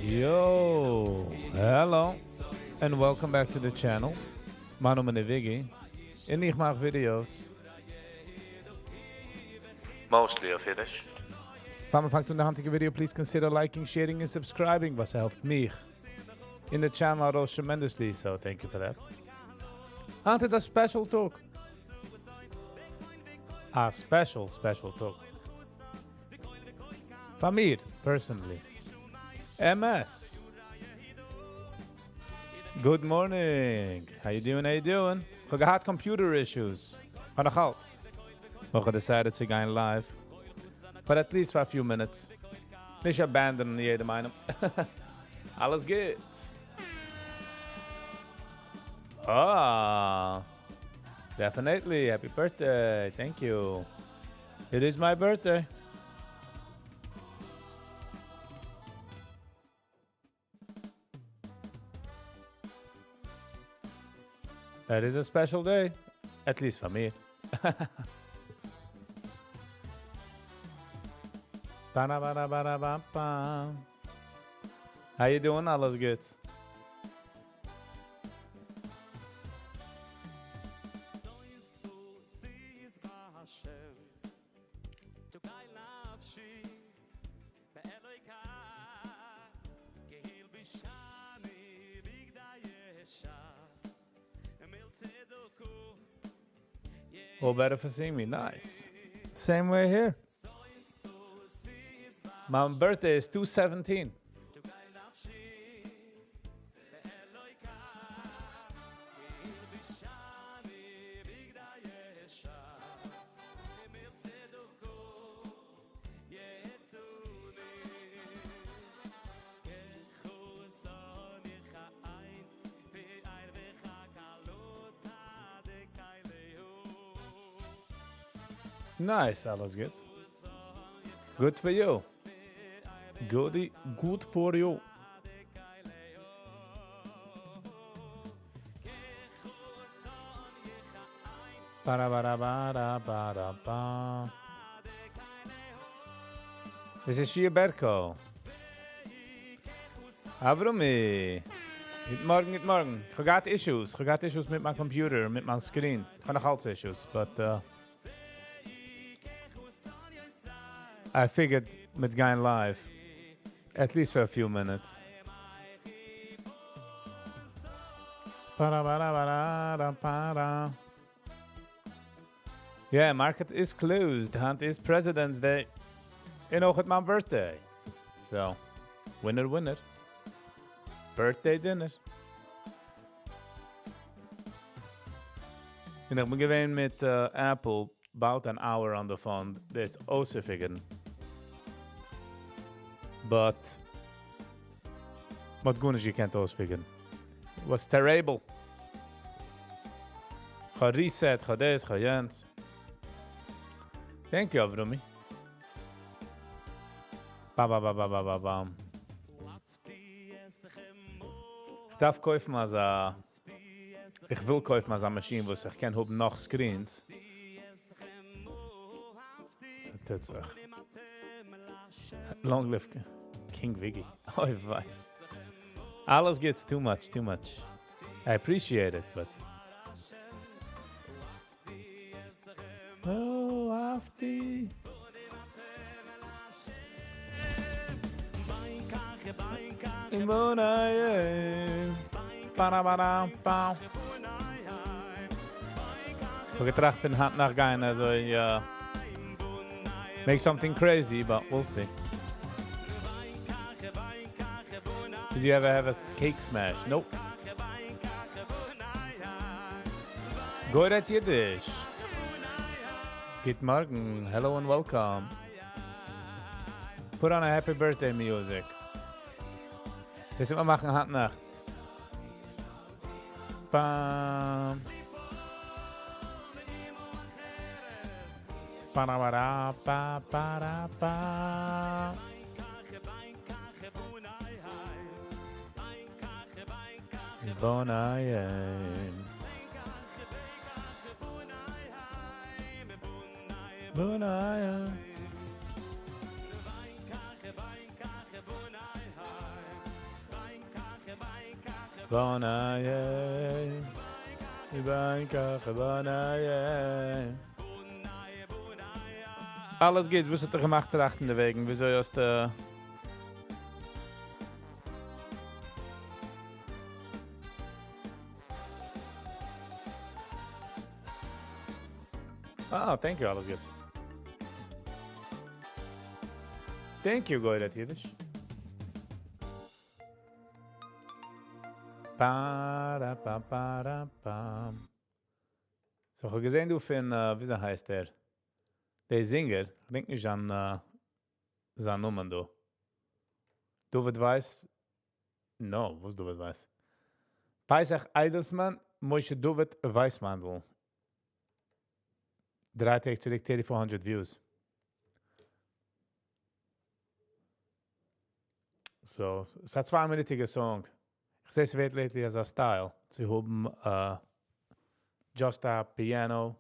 Yo, hello, and welcome back to the channel. מיין נאמען איז Viggy, און איך מאך videos. Mostly אויף אידיש. פאר מען פאנגט אן די היינטיגע video, please consider liking, sharing and subscribing, וואס העלפט מיך און די channel ארויס tremendously, so thank you for that. היינט איז א special טאג. א special, special טאג. פאר מיר, personally. אמת. Good morning. How you doing? How you doing? איך האב געהאט computer issues. האב נאך אלץ. איך האב decided צו גיין live. For at least for a few minutes. נישט abandon יעדעם איינעם. אלעס גוט. Ah. Definitely. Happy birthday. Thank you. It is my birthday. That is a special day. At least for me. Ba-da-ba-da-ba-da-ba-ba. How you doing? אלעס גוט. All better for seeing me. Nice. Same way here. My birthday is 217. Nice, אלעס גוט. Good for you. Goody, good for you. Ba-da-ba-da-ba-da-ba-da-ba. This is Shia Berko. Avrumi. גוט מארגן, גוט מארגן. איך האב געהאט issues. איך האב געהאט issues מיט מיין computer, מיט מיין screen. איך האב נאך אלץ issues, but I figured מיט גיין live. At least for a few minutes. Ba-da-ba-da-ba-da-ba-da. Yeah, market is closed. היינט איז President's Day. און אויך מיין birthday. So, winner, winner. Birthday dinner. און איך בין געווען מיט Apple about an hour on the phone. דאס אויסצופיגערן. But מ'האט גארנישט געקענט אויספיגערן. It was terrible. כ'האב reset, כ'האב דאס, כ'האב יענץ. Thank you, Avrumi. Ba ba ba ba ba ba bam. איך דארף קויפן אזא איך וויל קויפן אזא machine, וואו איך קען האבן נאך screens. טוט זיך. Long live King Viggy. אוי וויי. אלעס גוט too much, too much. I appreciate it, but Oh, Afti. In Ba-da-ba-da-ba. איך האב געטראכט, אין היינט נאכט גיין, אלזא, יא, make something crazy, but we'll see. Did you ever have a cake smash? Nope. גוט אידיש. גוט מארגן. Hello and welcome. Put on a happy birthday music. דאס וועט מען מאכן היינט נאכט. Bam. Ba-da-ba-da-ba-ba-da-ba. Bonayim. Bonayim. בוא נהיה, בוא נהיה. אלעס גוט, וואס האט דיר געמאכט טראכטן דערוועגן? וויאזוי האסטו... Ah, thank you, אלעס גוט. Thank you, גוירט אידיש. Pa pa pa pam. So, איך האב געזען, דו פון, וויאזוי הייסט ער? דער singer, איך דענק נישט אן זיין נאמען דא. דוד ווייס? No, וואס דוד ווייס? Pesach Eidelsmann, Moshe David Weissmandel. 3 טעג צוריק 3400 views. So, עס האט 2-מינוטיגע song. איך זע, עס ווערט lately אזא style צו האבן just a piano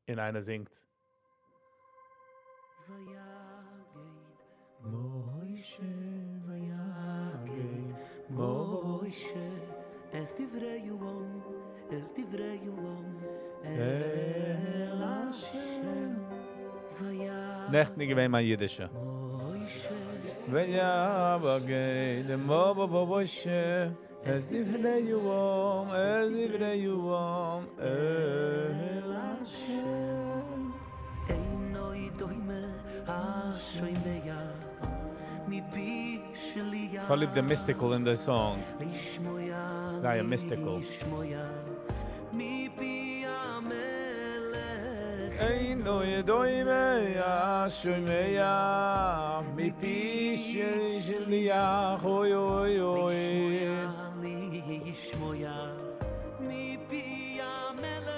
און איינער זינגט. ויגד משה ויגד משה את דברי העם את דברי העם אל השם ויגד נעכטן געווען מיין אידישע. משה ויגד משה את דברי העם את דברי העם אל השם. אינו דומה השומע מפי שליח איך האב ליב the mystical in the song. לשמוע זייער mystical. לשמוע מפי המלך אינו דומה השומע מפי שליח אוי אוי אוי. לשמוע מפי המלך.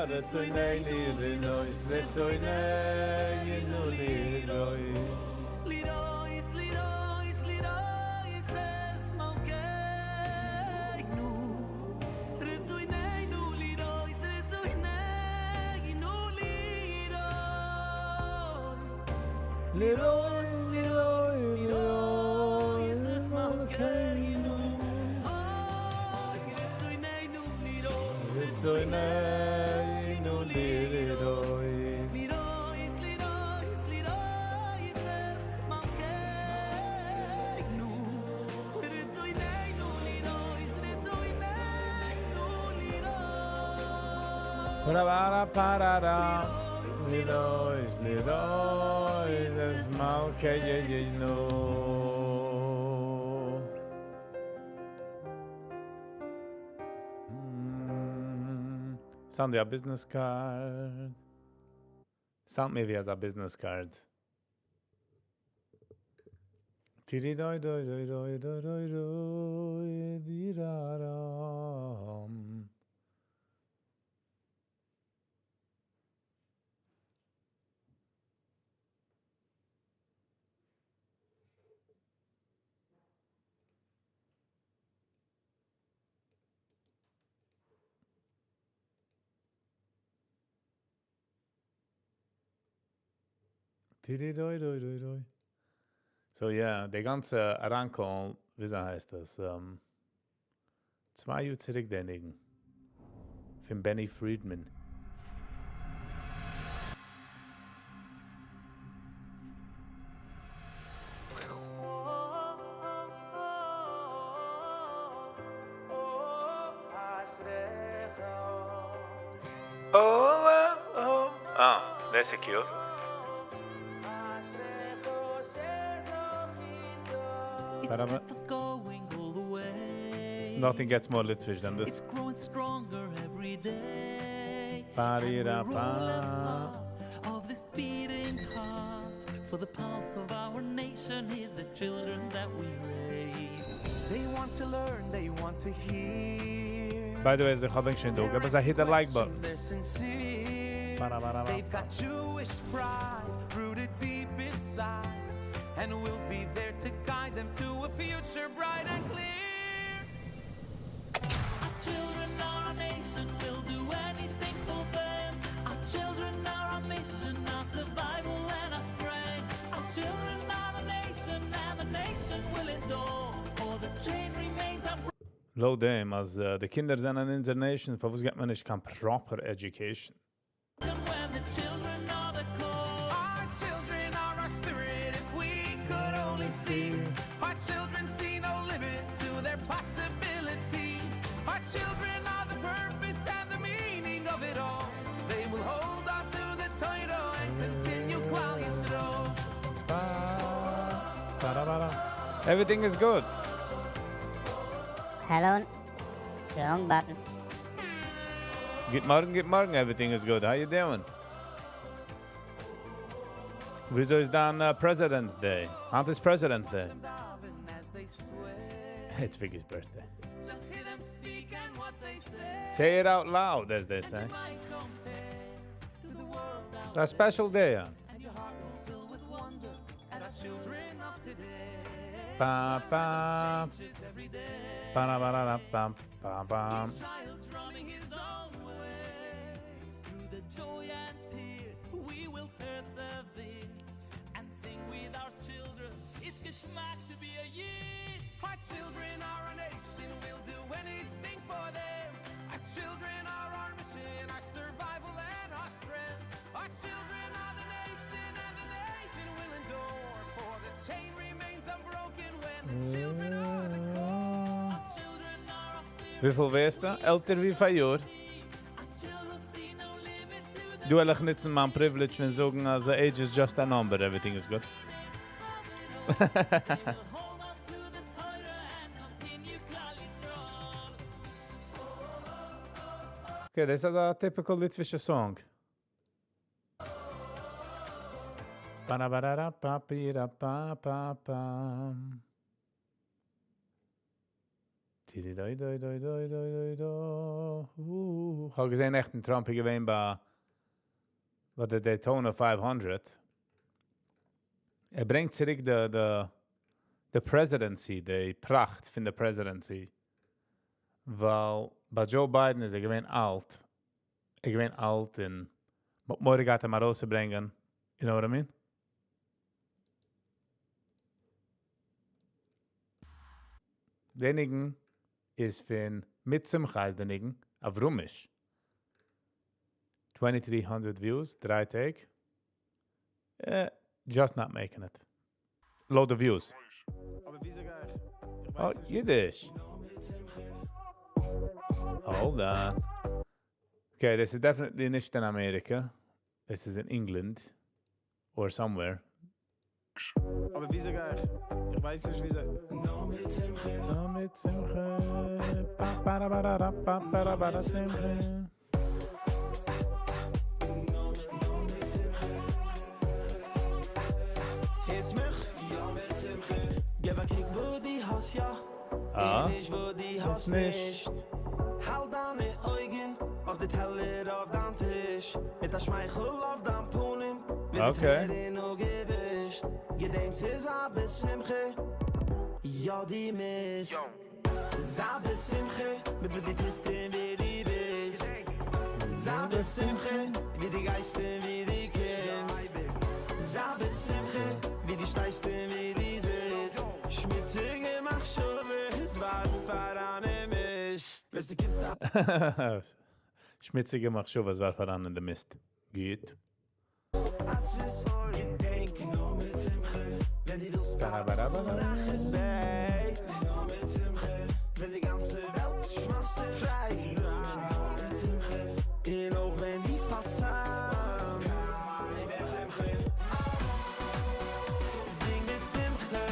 רצוננו לראות רצוננו לראות לראות לראות לראות את מלכנו רצוננו לראות רצוננו לראות לראות לראות לראות לראות את מלכנו אוי רצוננו לראות רצוננו לראות לראות לראות לראות את מלכנו רצוננו לראות רצוננו לראות פרה פרה לראות לראות את מלכנו. Sound ווי א business card. Sound מיר ווי א business card. Tiri doi doi doi doi doi doi doi di ra ram. Tiri doi doi doi doi. So yeah, די גאנצע אריינקומען, וויאזוי הייסט דאס? 2 יאר צוריק דער ניגון. פון Benny Friedman. Oh. Oh, that's cute. It's Para- kept us going all the way. Nothing gets more Litvish than this. It's growing stronger every day. Ba-di-da And we're all a ba. part of this beating heart. For the pulse of our nation is the children that we raise. They want to learn, they want to hear. By the way, איך האב שוין דא, אבער זיי hit the like button. Questions, they're sincere. Ba-da-ba-da-ba. They've got Jewish pride rooted deep inside, and we'll be there to guide them to a future bright and clear. Our children are our nation, we'll do anything for them. Our children are our mission, our survival and our strength. Our children are the nation, and the nation will endure. לויט דעם, אז די קינדער זענען אונזער nation, פארוואס גיט מען נישט קיין proper education? When the children are the core. Our children are our spirit if we could only see. Our children see no limit to their possibility. Our children are the purpose and the meaning of it all. They will hold on to the Torah and continue Klal Yisrael. Ba-da-ba-da. Everything is good. Hello. Wrong button. גוט מארגן, גוט מארגן, everything is good. How you doing? וויאזוי איז דיין President's Day? היינט איז President's Day? Them daven as they sway. It's Vicky's birthday. Just hear them speak and what they say. Say it out loud, as they And say. you might compare to the world out It's a special day. Huh? And your heart will fill with wonder at our children of today. Ba, ba. Changes every day. Ba da ba da da bam, ba bam. Each child drumming his own way. Through the joy and tears, we will persevere and sing with our children. It's געשמאק to be a Yid. Our children are our nation, we'll do anything for them. Our children are our mission, our survival and our strength. Our children are the nation, and the nation will endure. For the chain remains unbroken when the children are the core. Our children are our spirit. וויפיל ווערסטו? עלטער ווי פאראיאר. Our children see no limit to their דא וועל איך נוצן מיין privilege און זאגן, אז age is just a number, everything is good. They will hold on to the Torah and continue Klal Yisrael. Okay, דאס איז a typical ליטווישע song. Ba-da-ba-da-da-ba-bi-da-ba-ba-bam. Ti-di-doi-doi-doi-doi-doi-doi. כ'האב געזען נעכטן Trump איז געווען ביי די Daytona 500. ער ברענגט צוריק די presidency, די פראכט פון די presidency. ווייל ביי Joe Biden איז ער געווען אלט. ער געווען אלט און מורא געהאט אים ארויסצוברענגען. You know what I mean? דער ניגון איז פון מיט שמחה איז דער ניגון, Avrumish. 2300 views, דריי טעג. Just not making it. Load of views. Oh, Yiddish. Hold on. Okay, this is definitely נישט אין אמעריקע. This is in England or somewhere. אבער וויאזוי גיי איך? איך ווייס נישט וויאזוי. נאר מיט שמחה. Pa, pa, da, ba, da, da, pa, pa, da, ba, da, שמחה. הערסט מיך? יא מיט שמחה. גיב א קוק וואו דו האסט יא. אה? נישט וואו דו האסט נישט. נישט. האלט דיינע אויגן אויף די טעלער אויף דיין טיש. מיט א שמייכל אויף דיין פנים. מיט די טרערן אפגעווישט. געדענק ס'איז א בשמחה. יא דו מוזט. זיי בשמחה מיט וואס דו טוסט און ווער דו ביסט. זיי בשמחה ווי דו גייסט און ווי דו קומסט. זיי בשמחה ווי דו שטייסט און ווי דו זיצט. שמוציגע מחשבות ווארף אריין אין מיסט. ווען ס'קומט א שמוציגע מחשבות ווארף אריין אין די מיסט. גוט. אז געדענק נאר מיט שמחה ווען דו ווילסט נאר מיט שמחה ווען די גאנצע וועלט שמייסט טריי נאר מיט שמחה און אויך ווען דו פאלסט צאם מיט שמחה זינג מיט שמחה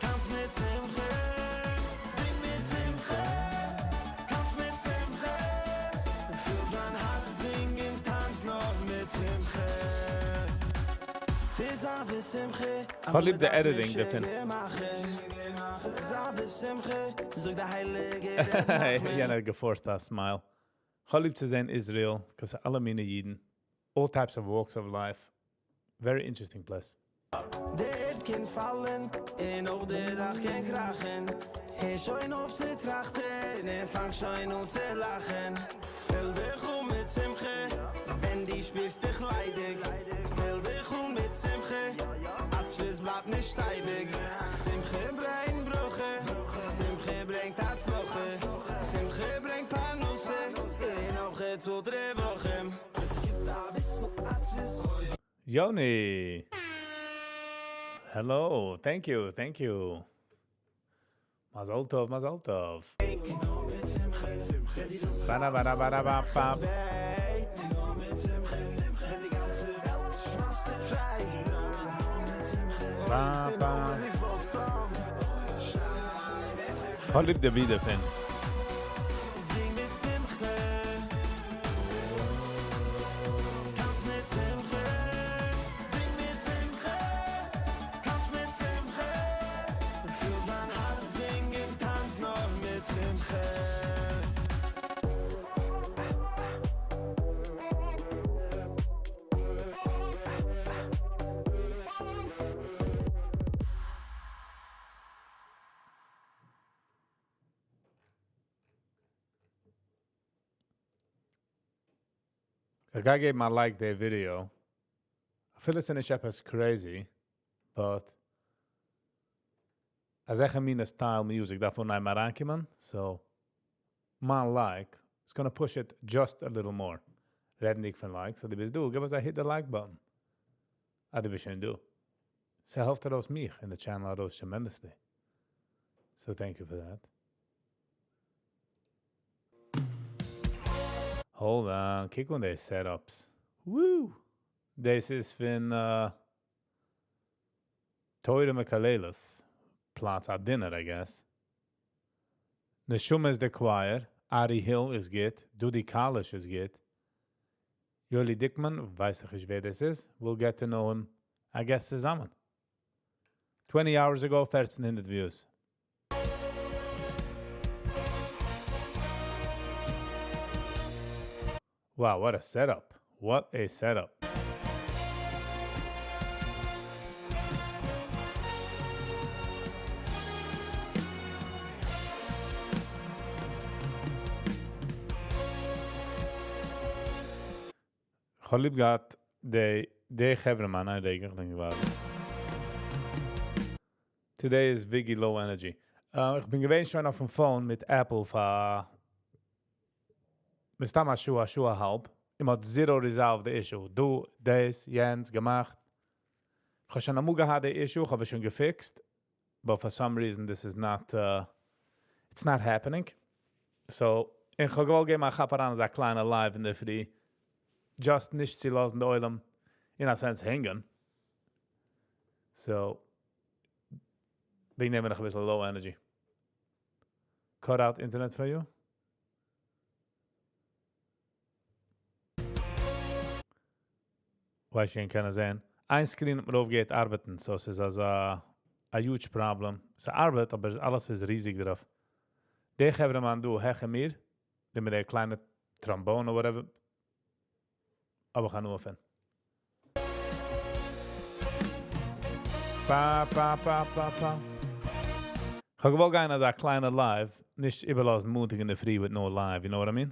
טאנץ מיט שמחה זינג מיט שמחה טאנץ מיט שמחה פיל דיין הארץ זינג און טאנץ נאר מיט שמחה ס'איז א בשמחה כ'האב ליב די editing דערפון. זיי בשמחה זאגט דער הייליגער יענער האט גע forced א smile. כ'האב ליב צו זען Israel, because אלע מיני אידן, all types of walks of life. Very interesting place. דער ערד קען פאלן, און אויך דער דאך קען קראכן. הער שוין אויף צו טראכטן, און פאנג שוין אן צו לאכן. פיל דיך אן מיט שמחה, ווען דו שפירסט דיך ליידיג. פיל דיך אן מיט שמחה, עצבות בלייבט נישט אייביג. שמחה ברענגט ברכה. Yoni! Hello, thank you, thank you. Mazal tov, mazal tov. Ba ba ba ba ba ba. Ba ba. האב ליב די beat דערפון. זינג מיט שמחה. טאנץ מיט שמחה. זינג מיט שמחה. טאנץ מיט שמחה. פיל דיין הארץ זינגען, טאנץ נאר מיט שמחה. איך גיי געבן א like די video. אפילו ס'איז נישט עפעס crazy, but אזעלכע מינע style music דארף אנהייבן אריינקומען, so מיין like is gonna push it just a little more. רעדנדיג פון likes, אז דו ביסט דא, גיב אונז א hit the like button. אז דו ביסט שוין דא. ס'העלפט ארויס מיך און די channel ארויס tremendously. So thank you for that. Hold on, קוק אן די setups. Woo! דאס איז פון תורה מקהלת. פלאץ א dinner, I guess. Neshama איז the choir. Ari Hill איז גוט. Dudi Kalish איז גוט. Yoli Dickman, ווייס איך נישט ווער דאס איז. We'll get to know him, I guess, צוזאמען. 20 hours ago, 1400 views. Wow, what a setup. What a setup. איך האב ליב געהאט די חברה-מאן, איין רגע, איך דענק ווארט. Today is Viggy low energy. איך בין געווען שוין אויפן phone מיט Apple פאר מסתם א שעה, א שעה א האלב. און מ'האט zero resolved the issue. דא, דאס, יענץ, געמאכט. איך האב שוין אמאל געהאט די issue, איך האב עס שוין געפיקסט. But for some reason this is not, it's not happening. So, איך האב געוואלט געבן א כאפ אריין אזא קליינע live אין דער פרי. Just נישט צו לאזן די עולם in a sense הענגען. So, וועגן דעם בין איך א ביסל low energy. Cut out internet for you? ווייס איך קען זען. איין screen האט מיר אויפגעהערט ארבעטן, so עס איז אזא א huge problem. ס'ארבעט, אבער אלעס איז ריזיג דערויף. דער חברה-מאן דא, העכער מיר, דער מיט דער קליינע trombone or whatever. אבער איך נאר פון. Pa, pa, pa, pa, pa. איך האב געוואלט גיין אזא קליינע live, נישט איבערלאזן מאנטאג אין דער פרי with no live, you know what I mean?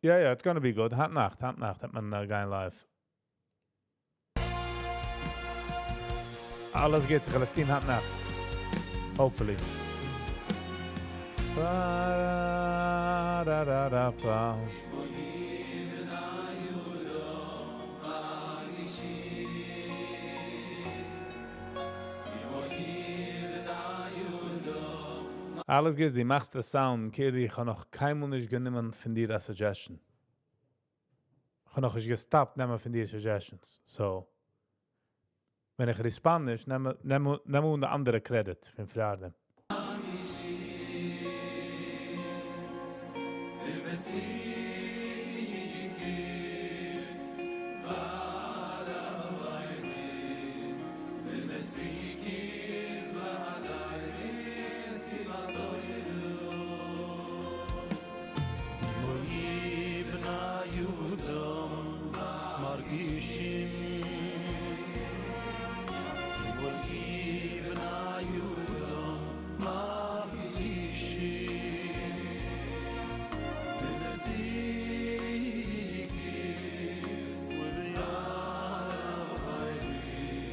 Yeah, it's gonna be good. היינט נאכט האט מען גיין live. אלעס גייט זיך, אלעס טון היינט נאכט. Hopefully. Ba, da, da, da, ba. אלעס גייט, דו מאכסט די sound, Kiri, איך האב נאך קיינמאל נישט גענומען פון דיר א suggestion. איך האב נאך נישט געסטאפט נעמען פון דיר suggestions. So, ווען איך respond נישט, נעם אן די אנדערע credit פון פריער דעם.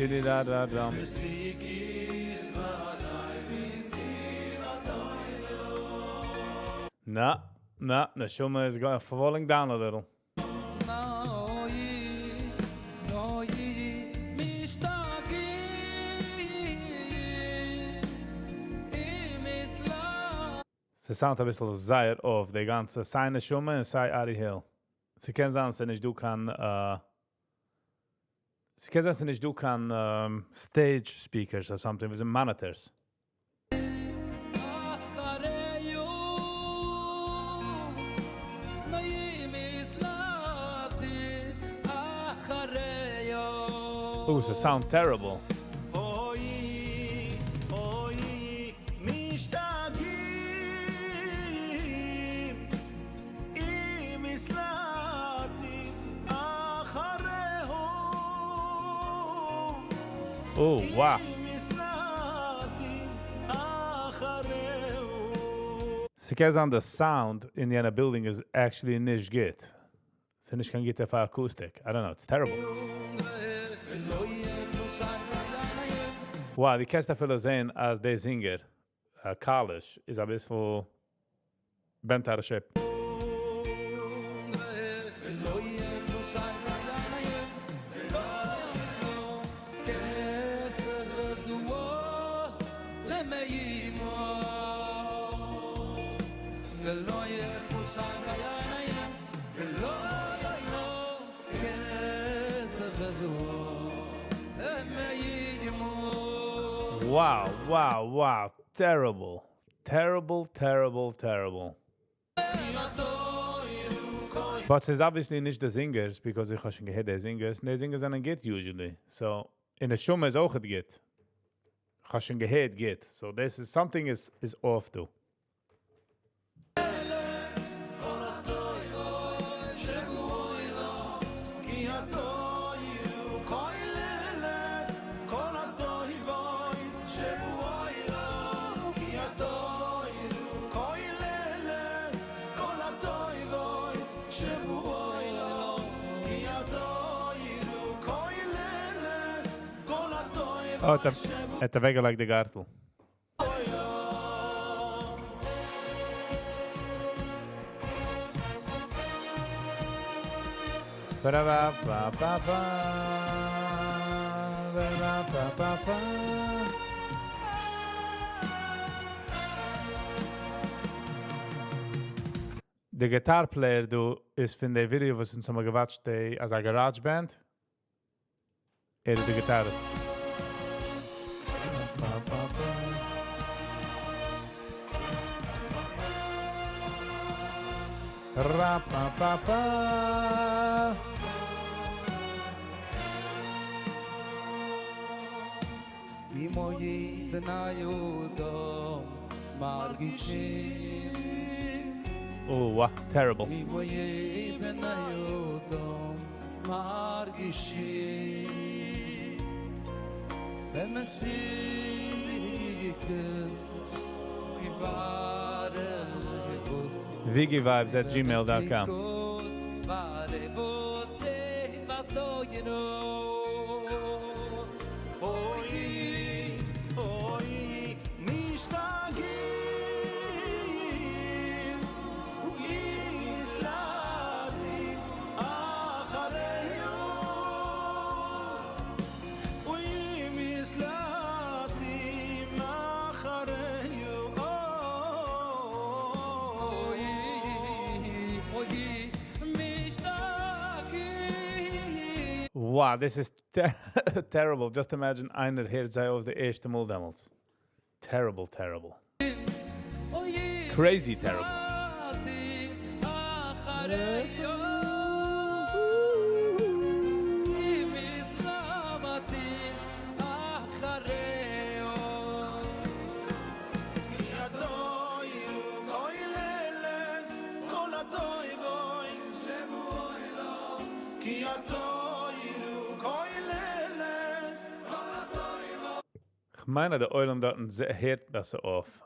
Di-di-da-da-dum. Na, No, נשמה is going falling down a little. ס'sound א ביסל זייער off, די גאנצע סיי נשמה און סיי Ari Hill. ס'קען זיין ס'נישט דא קיין ס'קען זיין ס'נישט דא קיין stage speakers or something, וואס זענען monitors. Oh, ס'sound terrible. Oh, wow. ס'קען זיין the sound אין יענע building איז actually נישט גוט. ס'נישט קיין גוטע פאר acoustic. I don't know, it's terrible. Wow, דו קענסט אפילו זען אז דער singer, Kalish, איז א ביסל bent out of shape. Wow. Terrible. Terrible, terrible, terrible. But ס'איז obviously נישט די singers, because איך האב שוין געהערט די singers, און די singers זענען גוט usually. So, און נשמה איז אויך גוט. איך האב שוין געהערט גוט. So, this is something is off too. Oh, האט אוועקגעלייגט די גארטל. Ba-da-ba-ba-ba-ba. Ba-da-ba-ba-ba-ba. די guitar player דא איז פון די video וואס אונז האבן גע watched די אזא garage band. ער איז די guitarist. Ba-ba-ba. Ra-ba-ba-ba. ימוי בני אדם מרגישים Oh, wow, terrible. ימוי בני אדם מרגישים במסיקס ויברבוס ViggyVibes@gmail.com. ברבוס תהימתו אוי, אוי, משתגעים, ומסלטים אחריהו. ומסלטים אחריהו. אוי, אוי, משתגעים. Wow, this is terrible. Just imagine איינער הערט זיי אויס די ערשטע מאל דעמאלטס. Terrible, terrible. Crazy terrible. אחריהו. מסלמתי אחריהו. כי התוירו כויללס, כל התויבויס כי התוירו כויללס, איך מיין, דער עולם דארט הערט בעסער אויף.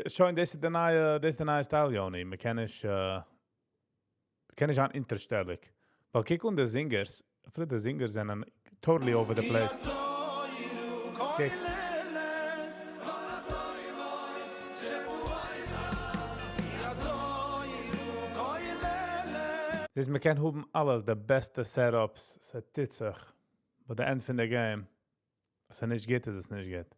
שוין, דאס איז די נייע, דאס איז די נייע style, Yoni. מ'קען נישט, מ'קען נישט אן אונטערשטעליג. ווייל קוק אן די singers, אפילו די singers זענען totally over the place. קוק. דאס מען קען האבן אלעס, די בעסטע setups, ס'טוט זיך. But the end פון די game, אז עס נישט גוט, איז עס נישט גוט.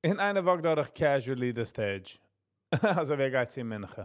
און איינער walk דורך casually the stage. אזוי ווי ער גייט צו מנחה.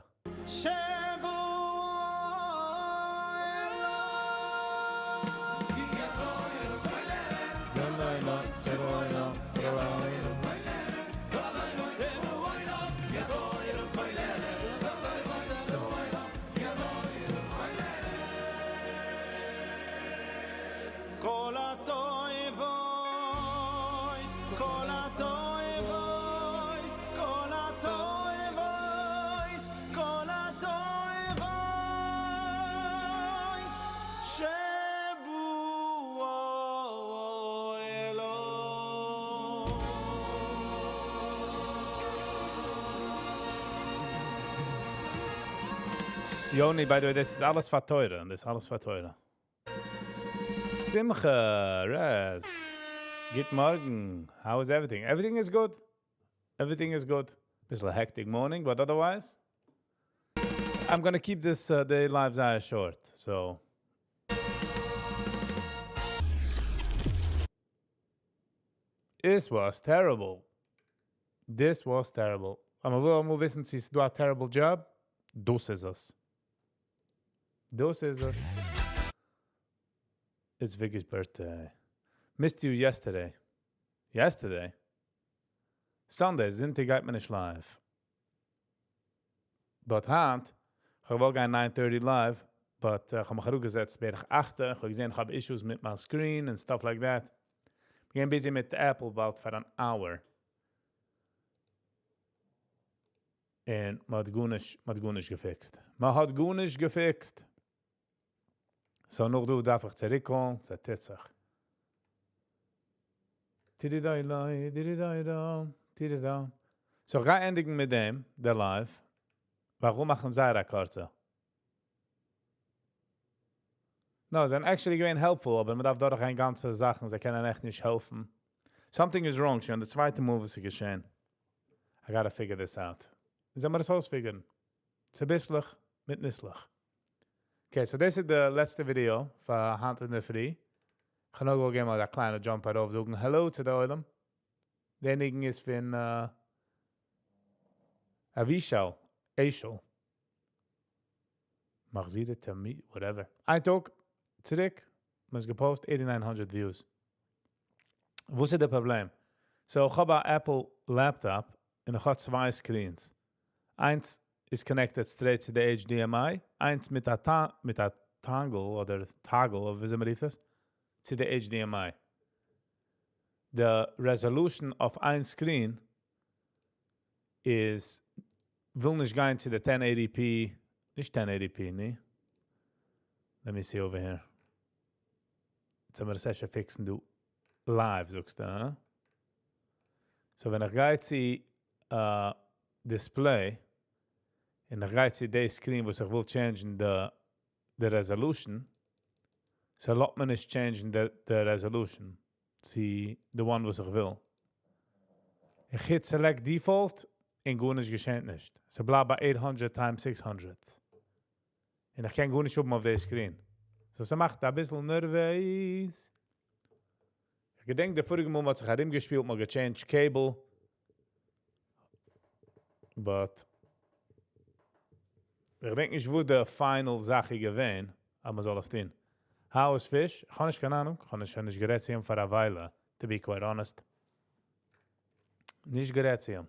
Yoni, by the way, דאס איז אלעס פאר תורה. דאס איז אלעס פאר תורה. Simcha, Rez. גוט מארגן. How is everything? Everything is good. Everything is good. ביסל hectic morning, but otherwise, I'm gonna keep this day live זייער short. So. This was terrible. This was terrible. אבער מ'וויל אמאל וויסן, צו ס'איז דא א terrible job? דאס איז עס. דאס איז עס. It's Vicky's birthday. Missed you yesterday. Yesterday? Sunday, זונטאג גייט מען נישט live. But היינט, איך וואלט גיין 9:30 live, but איך האב מיך אראפגעזעצט בערך 8, איך האב געזען, איך האב issues מיט מיין screen and stuff like that. איך בין busy מיט Apple about for an hour. און מ'האט גארנישט, מ'האט גארנישט געפיקסט. מ'האט גארנישט געפיקסט. So נאך דא דארף איך צוריקקומען, ס'טוט זיך. Tididai, tididai, tididai. So איך גיי ענדיגן מיט דעם, דער live. ווארום מאכן זייער א קורצע? No, זיי זענען actually געווען helpful, אבער מען דארף דורכגיין גאנצע זאכן, זיי קענען עכט נישט העלפן. Something is wrong, שוין די צווייטע מאל וואס איז געשען. I gotta figure this out. זאל מיר דאס אויספיגערן. צוביסלעך מיט ניסלעך. Okay, so דאס איז די לעצטע video פאר היינט אין דער פרי. איך וועל נאר געבן א קליינע jump ארויף, זאגן hello צו דער עולם. דער ניגון איז פון Avishal, Aishel. מחזיר תמיד, whatever. איין טאג, צוריק, מ'האט געפאוסט 8900 views. וואס איז דער פראבלעם? So, איך האב א Apple laptop און איך האב צוויי screens. איינס איז connected straight צו די HDMI, איינס מיט א dongle אדער toggle, אדער ווי אזוי מ'רופט עס, צו די HDMI. The resolution of איין screen איז וויל נישט גיין צו די 1080p, נישט 1080p, נע? Let me see over here. יעצט האבן מיר עס אפשר פיקסן דא live, זאגסטו, הא? So ווען איך גיי צו display און איך גיי צו די screen, וואס איך וויל change the resolution, so לאזט מיר נישט change the resolution צו the one וואס איך וויל. איך hit select default און גארנישט געשעט נישט. ס'בלייבט ביי 800 times 600. און איך קען גארנישט האבן אויף די screen. So ס'מאכט א ביסל nervous. איך געדענק, דער פאריגע מאל האט זיך ארומגעשפילט, מאל גע change cable. But איך געדענק נישט, וואו די final זאך איז געווען, אבער מ'זאל עס טון. How is fish? איך האב נישט קיין אהנונג. איך האב נישט גערעדט צו אים פאר א וויילע, to be quite honest. נישט גערעדט צו אים.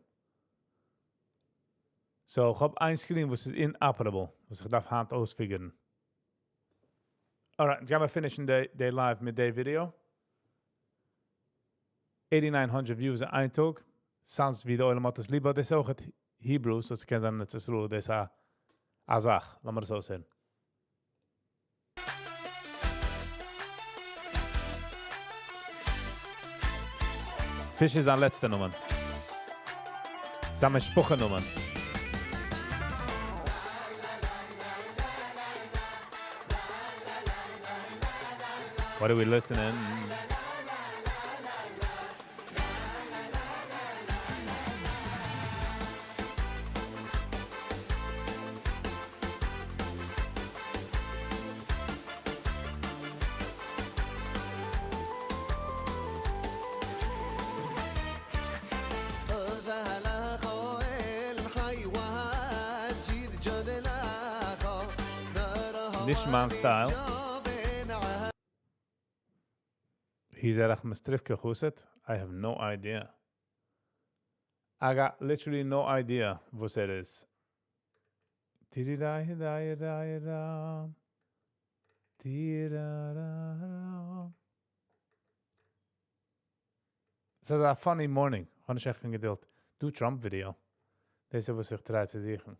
So, איך האב איין screen, וואס איז inoperable, וואס איך דארף היינט אויספיגערן. Alright, יעצט גייען מיר פינישן די live מיט די video. 8900 views אין איין טאג. Sounds ווי די עולם האט עס ליב, אבער דאס איז אויך Hebrew, so עס קען זיין אז עס איז דאס א זאך. לאמיר עס אויסהערן. פיש איז זיין לעצטע נאמען. זיין משפחה נאמען. What are we listening? נישט מיין style. He's a Rachmastrivka Chuset? I have no idea. I got literally no idea וואס ער איז. Tiri-ra-hi-ra-hi-ra-hi-ra. Tiri-ra-ra-ra. ס'איז א funny morning. האב נישט עכט קיין געדולד. דו Trump video. דאס איז וואס איך try צו זוכן.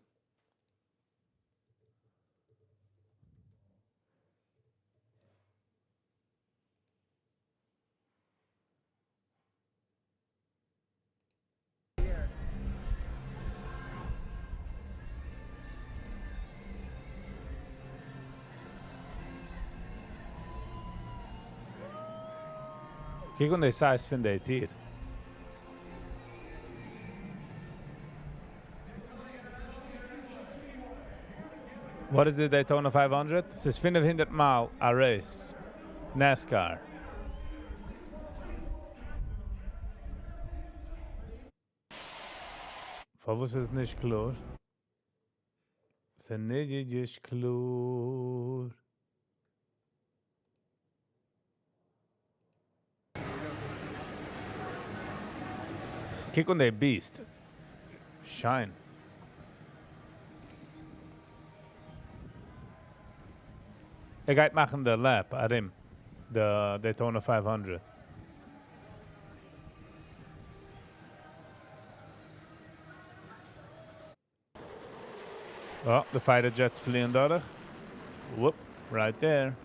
קוק אן די size פון די טיר. What is the Daytona 500? ס'איז 500 מייל א race. NASCAR. פארוואס איז נישט קלאר? ס'איז נישט קלאר. קוק אן די beast. שיין. ער גייט מאכן די lap ארום די Daytona 500. Oh, the fighter jets פליען דורך. Whoop, right there.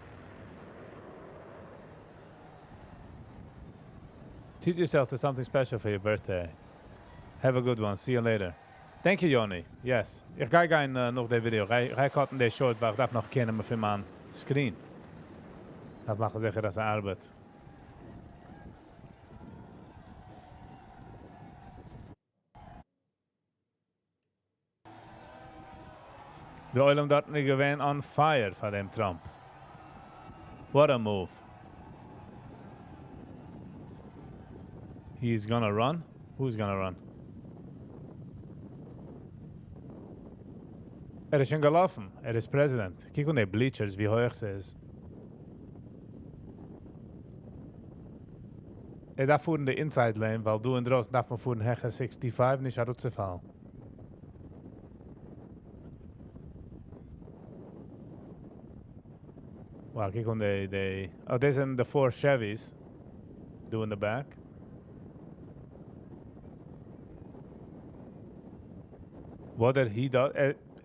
Treat yourself to something special for your birthday. Have a good one. See you later. Thank you, Yoni. Yes. איך גיי גיין נאך די video. גיי קאטן די short, ווייל איך דארף נאך קענען מיט מיין screen. דארף מאכן זיכער, אז ער ארבעט. דער עולם דארט איז געווען on fire פאר דעם Trump. What a move. He's gonna run? Who's gonna run? ער איז שוין געלאפן. ער איז president. קוק אן די bleachers, ווי הויך ס'איז. ער דארף פארן די inside lane, ווייל דא אינדרויסן דארף מען פארן העכער 65, נישט אראפצופאלן. Wow, קוק אן די, oh, דאס זענען די four Chevys. דא in the back. What did he do?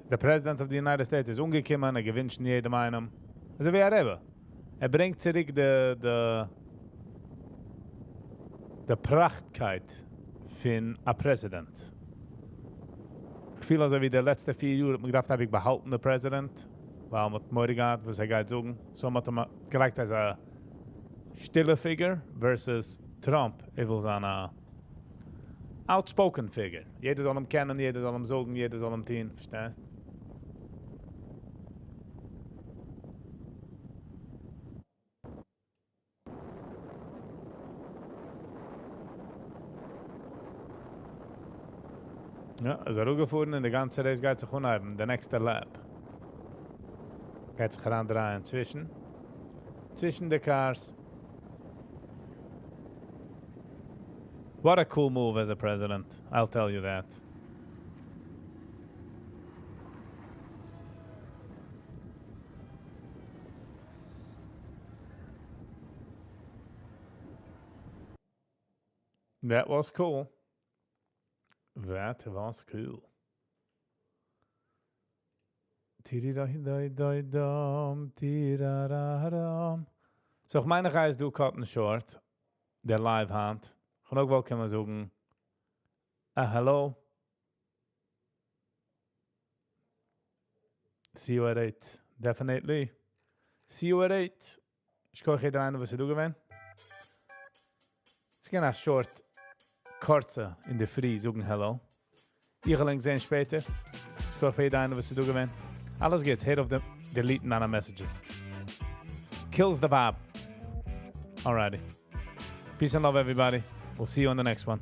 The President of the United States איז אנגעקומען, ער געווינטשן יעדעם איינעם. אזוי ווי א רבי. ער ברענגט צוריק די פראכטקייט פון א president. איך פיל אזוי ווי די לעצטע פיר יאר האט מען געדארפט אייביג באהאלטן די president, ווייל מען האט מורא געהאט וואס ער גייט זאגן. So מען האט אים געלייגט אלס א שטילע figure versus Trump, ער וויל זיין א outspoken figure. יעדער זאל אים קענען, יעדער זאל אים זאגן, יעדער זאל אים טון, פארשטייסט? יא, איז ער אראפגעפארן און די גאנצע race גייט זיך אנהייבן, די נעקסטע lap. גייט זיך אריינדרייען צווישן די cars. What a cool move as a president, I'll tell you that. That was cool. That was cool. Tiri-da-dai-dai-dum, tira-ra-dum. So, איך מיין, איך גיי עס דא cut'ן short, דער live היינט. איך וועל אויך קענען זאגן, א hello. See you at 8. Definitely. See you at 8. שכוח יעדער איינער וואס איז דא געווען. ס'איז געווען א short, קורצע אין די פרי זאגן hello. איך וועל ענק זען שפעטער. שכוח פאר יעדער איינער וואס איז דא געווען. אלעס גוט. הער אויף דעם delete'ן מיינע messages. Kills the vibe. Alrighty. Peace and love, everybody. We'll see you on the next one.